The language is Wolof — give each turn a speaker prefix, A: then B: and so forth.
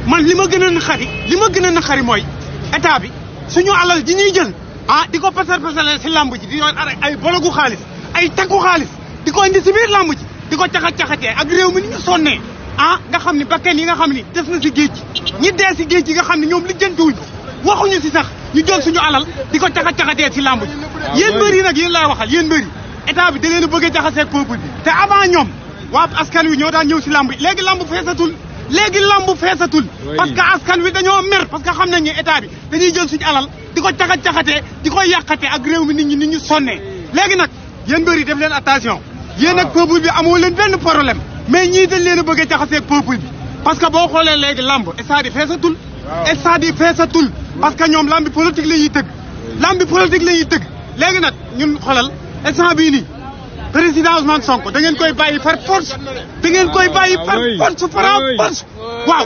A: man li ma gën a naqari mooy état bi suñu alal ji ñuy jël di ko pasar pasaree si lamb ji di yor ay bologu xaalis ay takku xaalis di ko indi si biir lamb ji di ko caxat-caxatee ak réew mi ni ñu sonnee nga xam ni bakkan yi nga xam ni des na si géej ñi dee si géej gi nga xam ne ñoom lijjantiwuñ ko waxuñu si sax ñu jël suñu alal di ko caxat-caxatee si lamb ji yéen mbër yi nag yéen laay waxal yéen mbër yi état bi da leen a bëgg a jaxaseeg peuple bi te avant ñoom waa askan wi ñoo daan ñëw si lamb yi léegi lamb feesatul parce que askan wi dañoo mer parce que xam nañ ne état bi dañuy jël suñu alal di ko caxat-caxatee di ko yàqatee ak réew mi nit ñi ñu sonnee léegi nag yéen mbër yi def leen attention yéen ak peuple bi amoo leen benn problème mais ñii dañ leen a bëgg a jaxaseeg peuple bi parce que boo xoolee léegi lamb stade yi feesatul parce que ñoom lambi politique la ñuy tëgg léegi nag ñun xoolal instant bii nii président Ousmane Sonko da ngeen koy bàyyi par force waaw